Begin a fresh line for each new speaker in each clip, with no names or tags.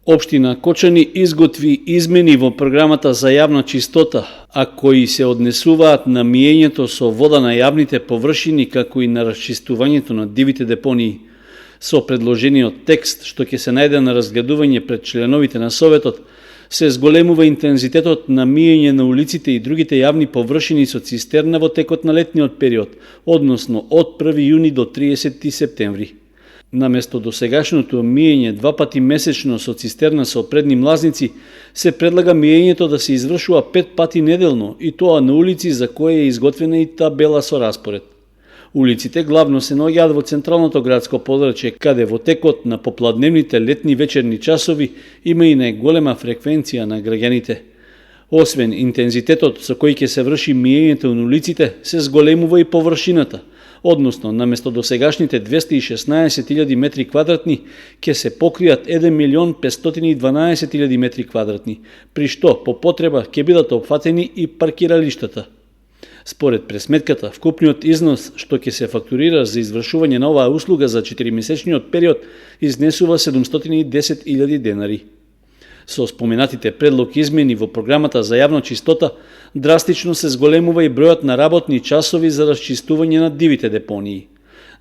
Општина Кочани изготви измени во програмата за јавна чистота, а кои се однесуваат на миењето со вода на јавните површини, како и на расчистувањето на дивите депонии. Со предложениот текст, што ќе се најде на разгледување пред членовите на Советот, се зголемува интензитетот на миење на улиците и другите јавни површини со цистерна во текот на летниот период, односно од 1 јуни до 30 септември. Наместо досегашното миење 2 пати месечно со цистерна со предни млазници, се предлага миењето да се извршува 5 пати неделно, и тоа на улици за кои е изготвена и табела со распоред. Улиците главно се наоѓаат во централното градско подрачје, каде во текот на попладневните летни вечерни часови има и најголема фреквенција на граѓаните. Освен интензитетот со кој ќе се врши миењето на улиците, се зголемува и површината, односно, наместо досегашните 216.000 метри квадратни, ќе се покријат 1.512.000 метри квадратни, при што по потреба ќе бидат опфатени и паркиралиштата. Според пресметката, вкупниот износ што ќе се фактурира за извршување на оваа услуга за 4-месечниот период изнесува 710.000 денари. Со споменатите предлог измени во програмата за јавна чистота, драстично се зголемува и бројот на работни часови за расчистување на дивите депонии.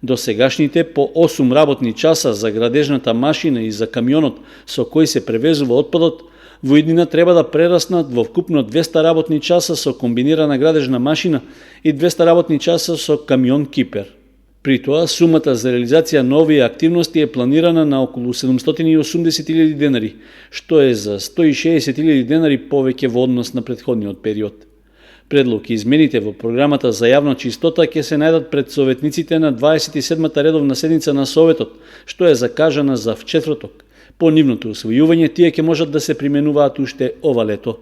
Досегашните по 8 работни часа за градежната машина и за камионот со кој се превезува отпадот, во иднина треба да прераснат во вкупно 200 работни часа со комбинирана градежна машина и 200 работни часа со камион кипер. При тоа, сумата за реализација на овие активности е планирана на околу 780.000 денари, што е за 160.000 денари повеќе во однос на претходниот период. Предлог и измените во програмата за јавна чистота ќе се најдат пред советниците на 27-та редовна седница на Советот, што е закажана за вчетврток. По нивното усвојување, тие ќе можат да се применуваат уште ова лето.